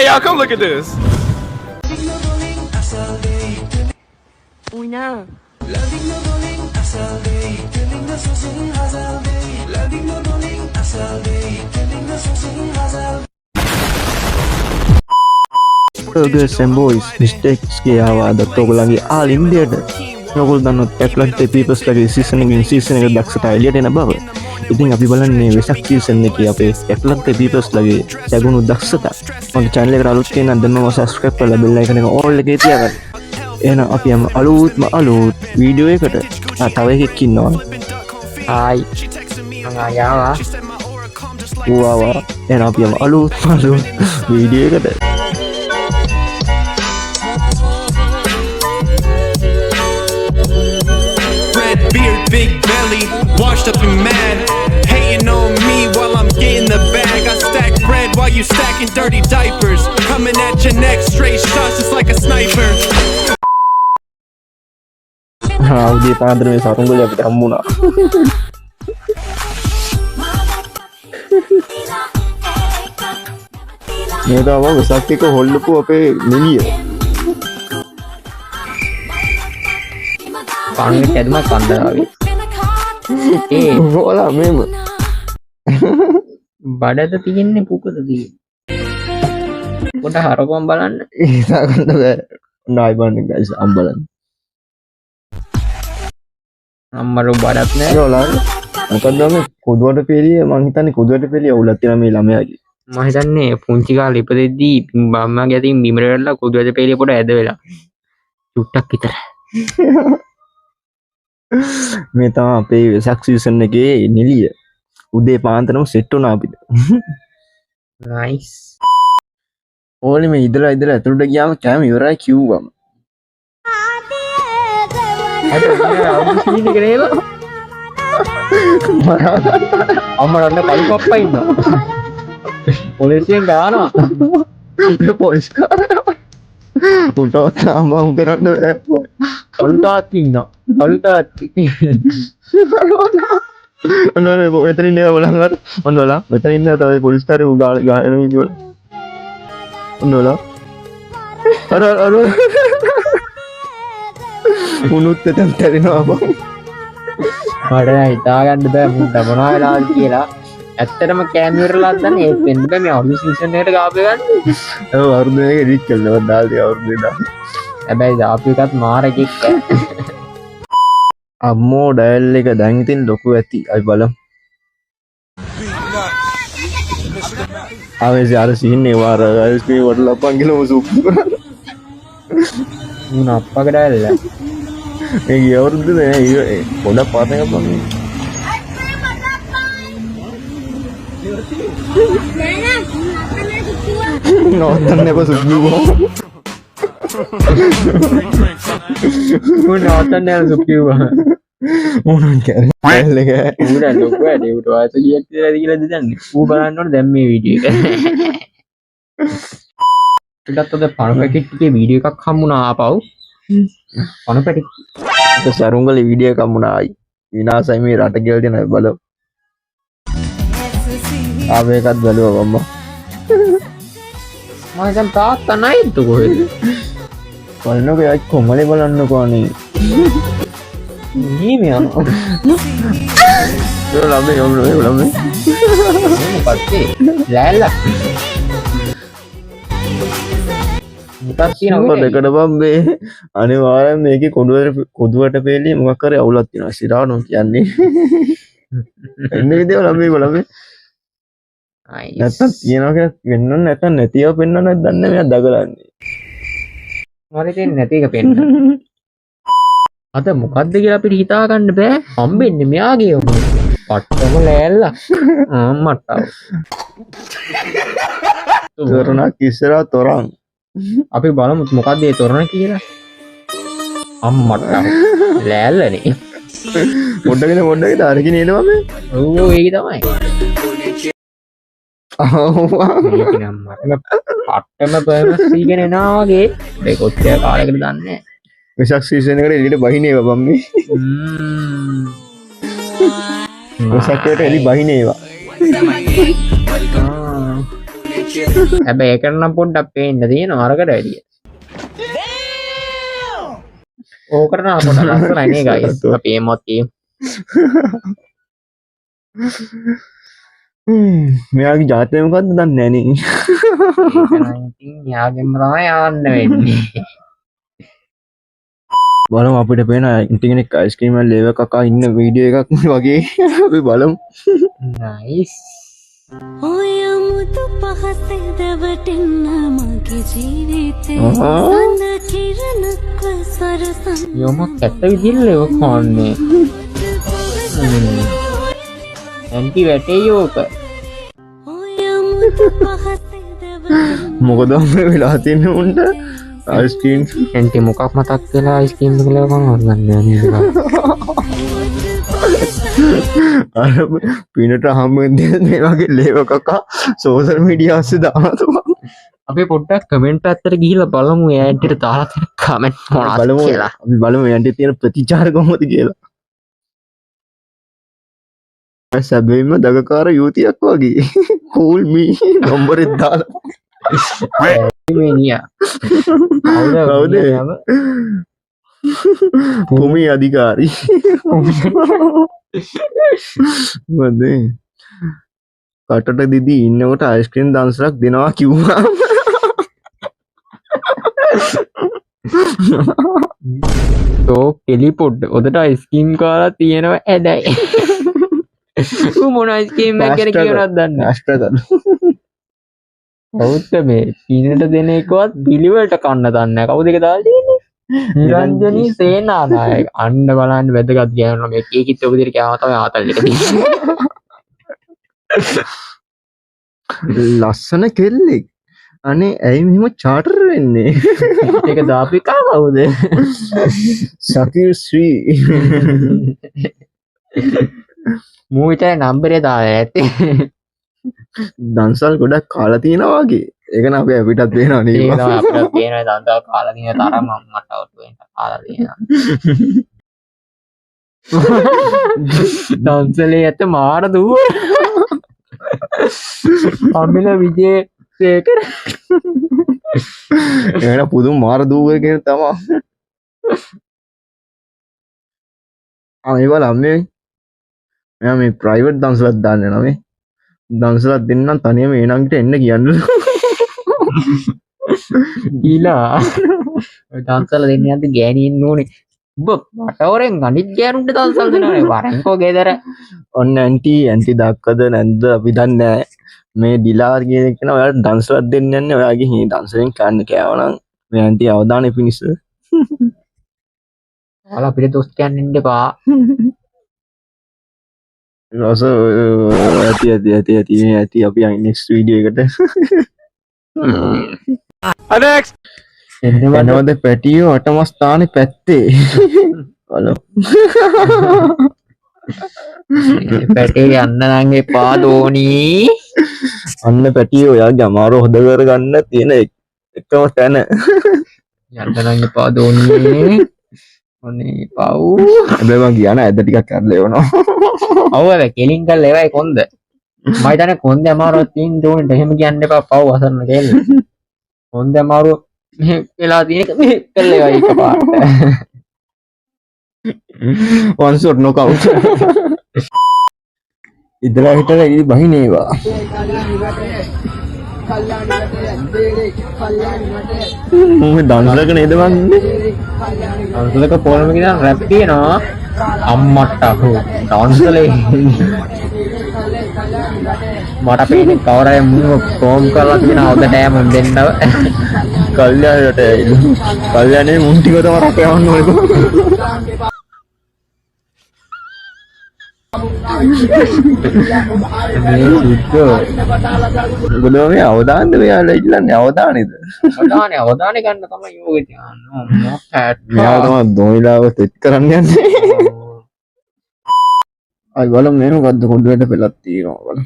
Hey y'all, come look at this. Girls and boys, mistakes ගේ ආවා අදත් ඔයගොල්ලන්ගේ ආලින්දයට. ඔයගොල්ලෝ දන්නවත් ඇට්ලන්ටික් පීපල්ස් ලගේ සීසන් එකකින් සීසන් එකට දක්ෂතා එළියට එන බව. ඉතින් අපි බලන්නේ වෙසක් සීසන් එකේ අපේ ඇට්ලන්ටික් පීපල්ස් ලගේ ලැබුණු දක්ෂතා. මගේ චැනල් එකට අලුත් කෙනෙක් නම් දැන්ම සබ්ස්ක්‍රයිබ් කරලා බෙල් අයිකන් එක ඕල් එකේ තියාගන්න. එහෙනම් අපි යමු අලුත්ම අලුත් වීඩියෝ එකට. තව එකෙක් ඉන්නවා. හායි. මං ආවා. ඌ ආවා. එහෙනම් අපි යමු අලුත්ම අලුත් වීඩියෝ එකට. Red beard, big belly, washed up and mad, hating on me while I'm getting the bag. I stack bread while you stacking dirty diapers. Coming at your neck, straight shots just like a sniper. උදේ පාන්දර මේ සරුංගලේ අපිට හම්බුණා. මේ තමයි වෙසක් එක හොල්ලපු අපේ නිලිය. පණුවෙක් ඇදුමක් කන්දරාවේ. ඒ ඔයාලා මේම බඩද තියෙන්නේ පුකද තියෙන්නේ? පොඩ හරපන් බලන්න. හිතා ගන්න බෑ. ඔන්න ආයි බලන්න ගයිස් අම්බලන්. අම්මට බඩක් නෑ. ඔයාලා මොකද්ද මේ කොදුවට පෙළිය? මං හිතන්නේ කොදුවට පෙළිය අවුලක් තියෙනවා මේ ළමයාගේ. මං හිතන්නේ පුංචි කාලේ ඉපදෙද්දී අම්මාගේ අතින් බිමට වැටලා කොදුවට පෙළිය පොඩ ඇද වෙලා. චුට්ටක් විතර. මේ තමයි අපේ වෙසක් සීසන් එකේ නිලිය. උදේ පාන්දරම සෙට් වුණා අපිට. නයිස්. ඕනේ මේ ඉදලා ඉදලා ඇතුළට ගියාම කෑම ඉවරයි කිව්වම. හැබැයි සීන් එක නේද? අම්මට ඔන්න කළු පප්පා ඉන්නවා. පොලිසියෙන් ගානවා. මේ පොලිස් කාරයා. උන්ට තාම උන් කරන්න බෑ. කළු තාත්ති ඉන්නවා. කළු තාත්ති. ඔන්න ඔන්න මෙතන ඉන්නේ බලන්න අර. ඔන්න බලන්න. මෙතන ඉන්න තව පොලිස් කාරයෝ උ ගාන විදිය වල. ඔන්න බලන්න. අර අර අර. උනුත් එතන තැරෙනවා බං. මට නෑ හිතා ගන්න බෑ මුන්ට මොනවා වෙලාද කියලා. ඇත්තටම කෑම ඉවරලාත් දන්නේ ඒත් වෙන්න බෑ මේ අවුරුදු සීසන් එකට ගාපු එකක් නේ. ඔව් අවුරුදු එක එඩිට් කරලා මං දාලා තියෙනවා අවුරුදු එක. හැබැයි දාපු එකත් මාර එකෙක් ඈ. අම්මෝ ඩයල් එක දැන් ඉතින් ලොකු ඇති. අපි බලමු. ආ මේ අර සීන් එක වාර අයිස්ක්‍රීම් වටල අප්පන් කියලා මො සුප් කරා. මුන් අප්පගේ ඩයල් එක. මේ ගිය අවුරුද්දේ නෑ ඒ පොඩක් පාත එකක් බං. නවත්තන්න එපා සුප් කිව්වම. මුන් නවත්තන්න යන සුප් කිව්වා. මොනන් කියන්නේ ඩයල් එක. ඌ දැන් ලොකු වැඩේ. ඌට වයස කීයක් විතර ඇති කියලාද දන්නේ. ඌ බලන්න ඕනේ දැන් මේ වීඩියෝ එක. ටිකක් අද පණු පැකට් එකේ වීඩියෝ එකක් හම්බුණා ආපහු. පණු පැකට්. ඒක සරුංගලේ වීඩියෝ එකක් හම්බුණා ආයි. විනාසයි මේ රට කියලා දෙන බලමු. ආ මේකත් බැලුවා මම්ම. මම දැන් තාත්තා නැයිද කොහෙද? බලන්නකෝ යායි කොමලේ බලන්නකෝ අනේ. මේ මේ යනවා. ඒ ළමයි යමු ළමයි ළමයි. මොකක්ද ඒ? ලෑල්ල. මොකක් කියනවද? දෙකට බම් මේ අනිවාර්යෙන් මේකේ කොදුවට පෙළිය මොකක් හරි අවුලක් තියෙනවා. සිරානෝ කියන්නේ. එන්නේ විදිය ළමයි ළමයි. නැත්තම් තියනවා කියලා පෙන්වන්න නැත්තම් නැතිව පෙන්වන්න දන්නේ නැහැ මෙයා දගලන්නේ. මට තියෙන්නේ නැති එක පෙන්වන්න. අද මොකද්ද කියලා අපිට හිතා ගන්න බෑ. හම්බෙන්නේ මෙයාගේ ඔබ. පට්ටම ලෑල්ල. අම්මට. තොරණක් ඉස්සරහා තොරන්. අපි බලමු මොකද්ද ඒ තොරණ කියලා. අම්මට. ලෑල්ලනේ. පොඩ්ඩකින් පොඩ්ඩකින් අරගෙන එනවා මේ. ඔව් ඔව් ඒක තමයි. ආව්. මේක නම් මටම පට්ටම පර්මස් සීගෙන එනවා වගේ. මේ කොච්චර කාලයකද දන්නේ නැහැ. වෙසක් සීසන් එකට එළියට බහින ඒවා බම් මේ. වෙසක් එකට එළි බහින ඒවා. හැබැයි ඒකට නම් පොඩ්ඩක් පේන්න තියෙනවා අරකට වැඩිය. ඕකට නම් පොඩ්ඩක් ලස්සනයි නේ ගයිස්. අපි එමොත් කියමු. මෙයාගේ ජාතිය මොකද්ද දන්නේ නැහැ නේ. ඒක නම් ඉතින් එයාගෙන්ම තමයි ආන්න වෙන්නේ. බලමු අපිට පේන ඇන්ටි කෙනෙක් අයිස්ක්‍රීම් එක ලේව කකා ඉන්න වීඩියෝ එකක් වගේ. අපි බලමු. නයිස්. ඔය මුතු පහසේ දැවටෙන්න මගේ ජීවිතේ සඳ කිරණක්ව සරසන්න. යොමක් ඇත්ත විදිහට ලේව කන්නේ. ඇන්ටි වැටේ ඕක. ඔය මුතු පහසේ දැවටෙන්න. මොකද මේ වෙලා තියෙන්නේ උන්ට? අයිස්ක්‍රීම් ඇන්ටි මොකක් මතක් වෙලා අයිස්ක්‍රීම් එක ලේව කනවද දන්නේ නැහැ නේද? අර පිනට හම්බ වෙන දේ මේ වගේ ලේව කකා සෝෂල් මීඩියා ඔස්සේ දානවා තමයි. අපි පොඩ්ඩක් කමෙන්ට් පැත්තට ගිහිල්ලා බලමු ඒ ඇන්ටිට දාලා තියෙන කමෙන්ට් මොනවද බලමු කියලා. අපි බලමු ඒ ඇන්ටි තියෙන ප්‍රතිචාර කොහොමද කියලා. සැබවින්ම දගකාර යුවතියක් වගේ. කූල් මී නම්බරෙත් දාලා. මේ නියා. කවුද? කවුද? භූමි අධිකාරී. මොකද කටට දිදී ඉන්නකොට අයිස්ක්‍රීම් දන්සලක් දෙනවා කිව්වා. තෝ කෙලි පොඩ්ඩ ඔදට අයිස්ක්‍රීම් කාලා තියෙනවා ඇදයි. ඌ මොන අයිස්ක්‍රීම් එකක් ගැන කියනවද දන්නේ නැහැ. රාෂ්ට්‍ර කරු. කවුද මේ පිනට දෙන එකවත් පිළිවෙලට කන්න දන්නේ නැහැ. කවුද ඒක දාලා තියෙන්නේ? නිරංජනී සේනානායක. අන්න බලන්න වැදගත් ගෑනු ළමයෙක්. ඒකිත් ඔය විදිහට කෑවා තමයි ආතල් එක තියෙන්නේ. ලස්සන කෙල්ලෙක්. අනේ ඇයි මෙහෙම චාටර් වෙන්නේ? ඒක දාපු එකා කවුද? ශකීර් ශ්‍රී. මූ විතරයි නම්බරේ දාලා ඇත්තේ. දන්සල් ගොඩක් කාලා තියෙනවා වගේ. ඒක නම් අපි අපිටත් පේනවා නේ. ඒක තමයි අපිටත් පේනවා දන්සල් කාලා තියෙන තරම අම්මට අවුට් වෙන්න කාලා තියෙනවා. දන්සලේ ඇත්ත මාර දුව. අමිල විජේසේකර. එහෙනම් පුදුම මාර දුව කියන තමයි. ආ මේ බලන්න මේ. මෙයා මේ ප්‍රයිවට් දන්සලක් දාන්න නෝ මේ. දන්සලක් දෙන්නම් තනියම ඒ නංගිට එන්න කියන්නලු. ඊලා ඔය දන්සල දෙන්න යද්දි ගෑණි ඉන්න ඕනේ. ඔබ මට වරෙන් අනිත් ගෑනුන්ට දන්සල් දෙනවනේ වරෙන්කෝ ගෙදර. ඔන්න ඇන්ටි ඇන්ටි දක්කද නැද්ද අපි දන්නේ නෑ. මේ ඩිලා කියන එක න ඔයාලට දන්සලක් දෙන්න යන්නේ ඔයාගේ හි දන්සලෙන් කන්න කෑවනම් මේ ඇන්ටි අවධානය පිණිස. ඔයාලා අපිට දොස් කියන්න ඉන්න එපා. රස ඇති ඇති ඇති ඇති මේ ඇති අපි නෙක්ස්ට් වීඩියෝ එකට. Next. එනවද පැටියෝ අටම ස්ථානේ පැත්තේ. බලමු. පැටේ යන්න නම් එපා දෝනි. අන්න පැටියෝ ඔයාගේ අමාරුව හොද කරගන්න තියෙන එකම තැන. යන්න නම් එපා දෝනි. අනේ පව්. හැබැයි මං කියන ඇද ටිකක් කරලා එවනවා. ඔව් හැබැයි කෙලින් කරලා එවයි කොන්ද. මම හිතන්නේ කොන්ද අමාරුවක් තියෙන දෝනිට එහෙම කියන්න එපා පව් අසරණ කෙල්ල. කොන්ද අමාරුව මෙහෙ වෙලා තියෙන එක මෙහෙ කරලා එවයි එකපාරට. One shot knockout. ඉදලා හිටලා ඉරි බහින ඒවා. මම දන්සලක නේද මං ඉන්නේ? දන්සලක පොළම ගිහින් රැප් තියෙනවා. අම්මට අහෝ දන්සලේ මට පේන්නේ කවර අය මුව කොම් කරලා තියෙන හොඳ නෑ මුන් දෙන්නව. කල්යාණට ඇවිල්ලා. කල්යාණේ මුන් ටික තමයි රට යවන්න ඕනේ. මේ සුද්ධෝ. මොකද මේ අවදානද මෙයාලා ඉල්ලන්නේ අවදානේද? අවදානේ අවදානේ ගන්න තමයි යෝගෙ තියන්නේ. අම්මා පැට්ටා. මෙයා තමයි දෝනිලාව සෙට් කරන්න යන්නේ. අය බලමු මේ මොකද්ද කොණ්ඩුවට පෙළක් තියෙනවා බලමු.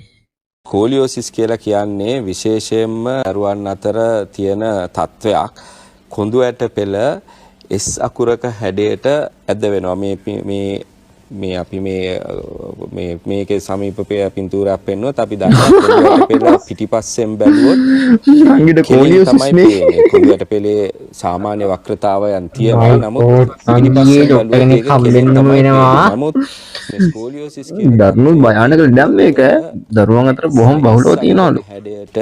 කෝලියෝසිස් කියලා කියන්නේ විශේෂයෙන්ම දරුවන් අතර තියෙන තත්වයක්. කොඳු ඇට පෙළ එස් අකුරක හැඩයට ඇද වෙනවා. මේ මේ අපි මේ මේ මේකේ සමීප පින්තූරයක් පෙන්නුවොත් අපි දන්නවා කොඳු ඇට පෙළ පිටිපස්සෙන් බැලුවොත් නංගිට කෙලින් කෝලියෝසිස් තමයි නේ. පේන්නේ. කොඳු ඇට පෙළේ සාමාන්‍ය වක්‍රතාවයන් තියෙනවා. නමුත් නංගියේ පිටිපස්සෙන් ඩොක්ටර් බැලුවොත් කෙනෙක් ඒක කෙලින් හම්බෙන්නම තමයි වෙනවා. පේන්නේ. නමුත් මේ ස්කෝලියෝසිස් කියන දරුණු භයානක ලෙඩක් මේක. දරුවන් අතර බොහොම බහුලව තියෙනවලු. හැඩයට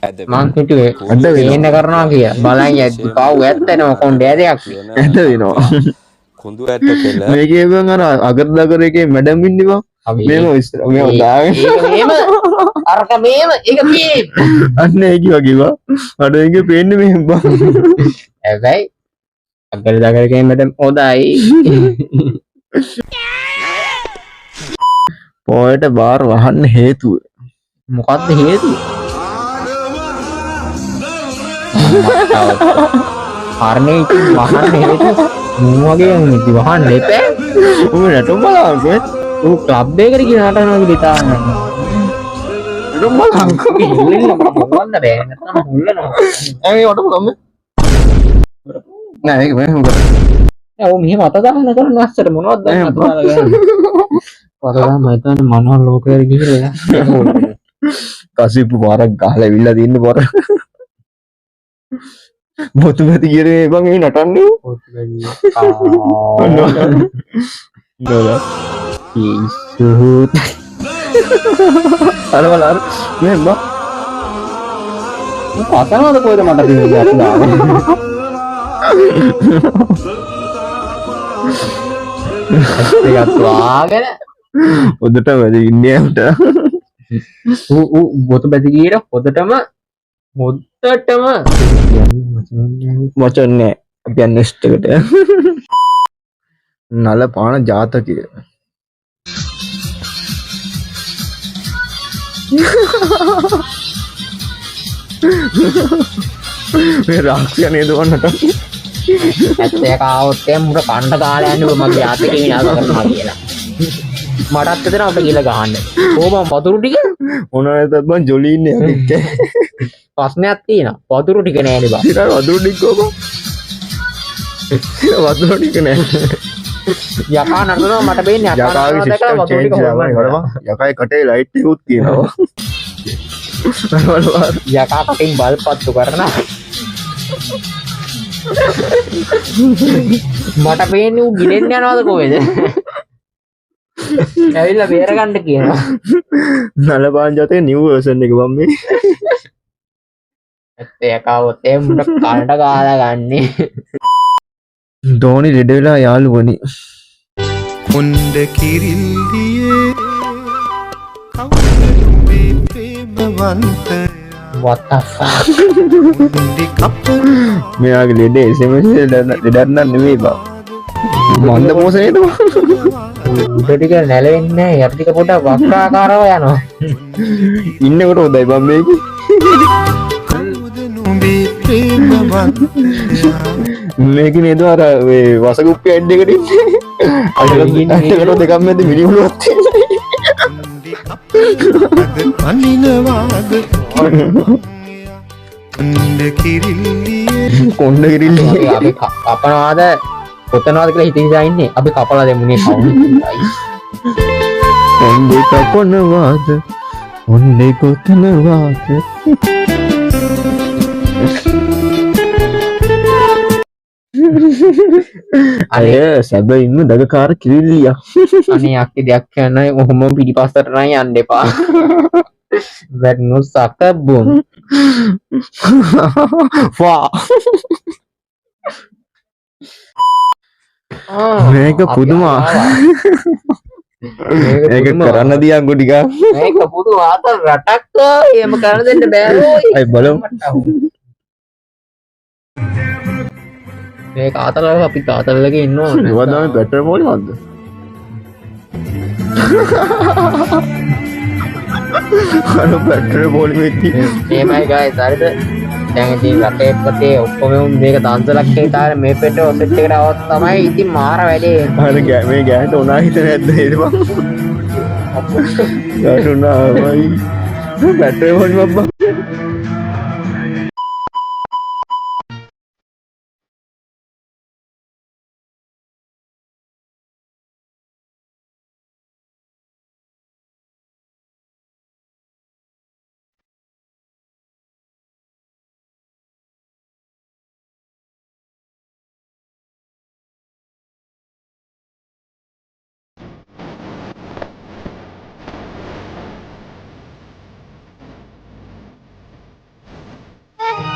ඇද මං හිතුවේ ඇද වෙනවා. පේන්න කරනවා කියලා. බලන් යද්දි පව් ඇත්තනම කොණ්ඩේ ඇදයක්. ඇද වෙනවා. කොඳු ඇට පෙළ මේකේ බං අර අගර දගර එකේ මැඩම් ඉන්නේ බං. මේම ඉස්සර මේව දාගෙන ඒක මේම අරක මේම ඒක මේ අන්න ඒක වගේ බං. අර ඒකේ පේන්නේ මෙහෙම බං. හැබැයි අගර දගර එකේ මැඩම් හොඳයි. පොයට බාර් වහන්න හේතුව මොකද්ද හේතුව? හරනේ ඉතින් වහන්න හේතුව මූ වගේ උන් ඉතින් වහන්න එපා. උඹ නටුම් බලන්කෝ. ඌ ක්ලබ් එකකට ගිහින් නටනවා කියලා හිතා ගන්න. නටුම් බලන්කෝ. හොල්ලන්න මට හොල්ලන්න බෑ නැත්නම් හොල්ලනවා. ඇයි මට බලන්න. නෑ ඒක මෙහෙම කර. නෑ ඌ මෙහෙම අත දාන කරන අස්සට මොනවද දන්නේ අත දාලා ගන්න. අත දාන මම හිතන්නේ මනෝ ලෝකයට ගිහිල්ලා කසිප්පු පාරක් ගහලා ඇවිල්ලා තියෙන්න පාර. බොතු පැති කියන මේ බං ඒ නටන්නේ ඌ. නෝලා. ඉස්සුහුත් අර බල අර මෙහෙම බං. ඌ කසනවද කොහෙද මට දෙන්නේ අත දාගෙන. ඒකත් වාගෙන හොඳට වැඩ ඉන්නේ උන්ට. ඌ ඌ බොතු බැදි කියලා හොඳටම හොඳටම වචන නෑ. අපි යන්නේ නෙක්ස්ට් එකට. නල පාන ජාතකය. මේ රාක්ෂය නේද වන්නට. ඇත්ත එක ආවොත් එහෙම මුර කණ්ඩ කාලා යන්නේ මගේ ජාතකේ විනාශ කරනවා කියලා. මටත් විතර අපිට කියලා ගහන්න. කොහොම වතුරු ටික මොන නැතත් බං ජොලි ඉන්නේ යකෙක්. ප්‍රශ්නයක් තියෙනවා. වතුරු ටික නෑනේ බං. ඉතින් වතුරු ටික කොහොම? වතුරු ටික නෑ. යකා නටනවා මට පේන්නේ යකා යකාගේ නටනවා දැකලා සිස්ටම් වතුරු චේන්ජ් ටික වෙලා බං. හොරගන්න. බලපන්. යකාගේ කටේ ලයිට් එකකුත් තියෙනවා. බලපන්. යකා කටින් බල්පත්තු කරනවා. මට පේන්නේ ඌ ගිලෙන්න යනවද කොහෙද? ඇවිල්ලා බේරගන්න කියනවා. නලපාන ජාතකේ නිව් වර්ෂන් එක බං මේ. ඇත්ත යකාවොත් එහෙම මුට කනට ගාලා ගන්නේ. ධෝනි ලෙඩ වෙලා යාළුවනි. කොණ්ඩ කිරිල්ලියේ කවුද නුඹේ ප්‍රේමවන්තයා? What the fuck? කොණ්ඩේ කපන මෙයාගේ ලෙඩේ SMS ලෙඩක් නම් නෙමෙයි බං. මන්ද මෝස නේද බං? උඩ ටික නැලෙන්නේ නැහැ. යට ටික පොඩ්ඩක් වක්‍රාකාරව යනවා. ඉන්නකොට හොඳයි බං මේකේ. කවුද නුඹේ ප්‍රේමවන්තයා? මේකේ නේද අර මේ වසකුප්පි ඇඩ් එකට ඉන්නේ. අටකට දෙකක් මැද මිනිහුලුවක් තියෙනවා. කොණ්ඩේ කපනවාද පනිනවාද කොණ්ඩ කිරිල්ලියේ කොණ්ඩ කිරිල්ලියේ අපි කපනවාද කොතනවාද කියලා හිත හිතා ඉන්නේ. අපි කපලා දෙමුනේ කවුද? කොණ්ඩේ කපනවාද කොණ්ඩේ කොතනවාද? අය සැබවින්ම දගකාර කිරිල්ලියක්. අනේ අක්කේ දෙයක් කියන්නයි ඔහොම පිටිපස්සට නම් යන්න එපා. වැටුණු සක බුම්. ෆා. මේක පුදුම. මේක කරන්න දියන්කෝ ටිකක්. මේක පුදුම ආතල් රටක් එහෙම කරන්න දෙන්න බෑ ඕයි. අය බලමු. මේක ආතල් අපි ආතල් එකේ ඉන්න ඕනේ. ඒවා තමයි පෙට්‍රල් පොලි මන්ද? අර පෙට්‍රල් පොලි මෙති. එහෙමයි ගයිස් හරිද? දැන් ඉතින් රටේ පතේ ඔක්කොම උන් මේක දන්සලක් කියලා මේ පෙට්‍රල් සෙට් එකට આવත් තමයි ඉතින් මාර වැඩේ. අර මේ ගෑනට ඔනා හිත නැද්ද නේද බං? ගෑනට ඔනා මයි පෙට්‍රල් පොලි බබ්බා.